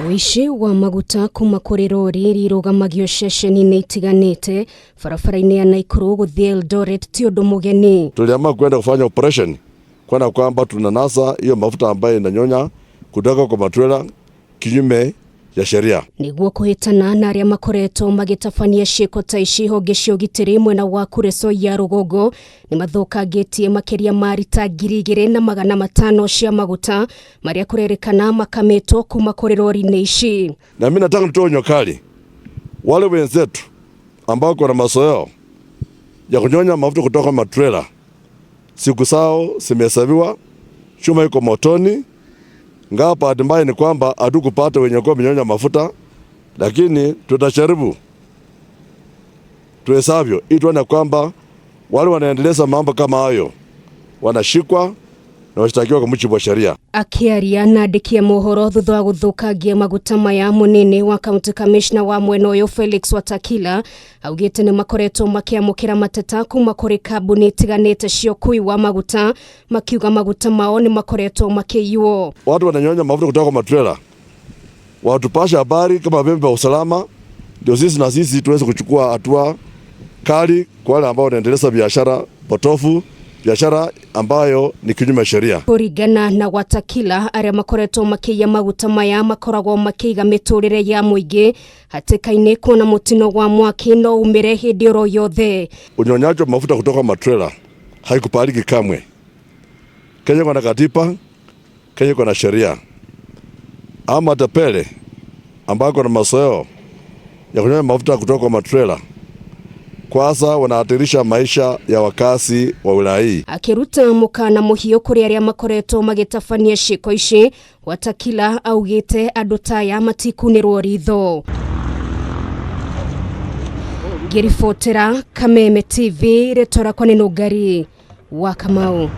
Ũici wa maguta kuma kũrĩ rori iria irũgamagio ceceni-inĩ itiganĩte barabara-inĩ ya Naikuru gũthiĩ Eldoret ti ũndũ mũgeni. Tuliamua kwenda kufanya operation kuona kwamba tunanasa hiyo mafuta ambayo inanyonya kutoka kwa matrela kinyume ya sheria. Nĩguo kũhĩtana na arĩa makoretwo magĩtabania ciĩko ta ici, honge cia ũgitĩri mwena wa Kuresoi ya rũgongo nĩ mathũkangĩtie makĩria ma rita 2500 cia maguta marĩa kũrerĩkana makamĩtwo kuma kũrĩ rori-inĩ ici. Na mimi nataka nitoe onyo kali wale wenzetu ambao kuna mazoea ya kunyonya mafuta kutoka matrela, siku zao zimehesabiwa, chuma iko motoni. Ingawa bahati mbaya ni kwamba hatukupata wenye kuwa wamenyonya mafuta, lakini tutajaribu tuwezavyo ili tuone kwamba wale wanaendeleza mambo kama hayo wanashikwa na washtakiwa kwa mujibu wa sheria. Akĩaria na andĩki a mohoro thutha wa gũthũkangia maguta maya, mũnini wa county commissioner wa mwena ũyũ Felix Watakila augĩte nĩ makoretwo makĩamũkĩra mateta kuma kũrĩ kambuni itiganĩte cia ũkui wa maguta, makiuga maguta mao nĩ makoretwo makĩiywo. Watu wananyonya mafuta kutoka kwa matrela, watupashe habari kama vyombo vya usalama, ndio sisi na sisi tuweze kuchukua hatua kali kwa wale ambao wanaendeleza biashara potofu, biashara ambayo ni kinyume sheria. Kũringana na Watakila, arĩa makoretwo makĩiya maguta maya makoragwo makĩiga mĩtũrĩre ya mũingĩ hatĩka-inĩ kuona mũtino wa mwaki no umĩre hĩndĩ oro yothe. Unyonyaji wa mafuta kutoka matrela haikubaliki kamwe. Kenya kuna katiba, Kenya kuna sheria. Ama tapele ambako na mazoea ya kunyonya mafuta kutoka kwa matrela kwanza wanahatarisha maisha ya wakazi wa wilaya hii. Akĩruta mũkana mũhiũ kũrĩ arĩa makoretwo magĩtabania ciĩko ici, Watakila augĩte andũ ta aya matikunĩrwo ritho. Ngĩribotera Kameme TV, rĩtwa rĩakwa nĩ Nũngari wa Kamau.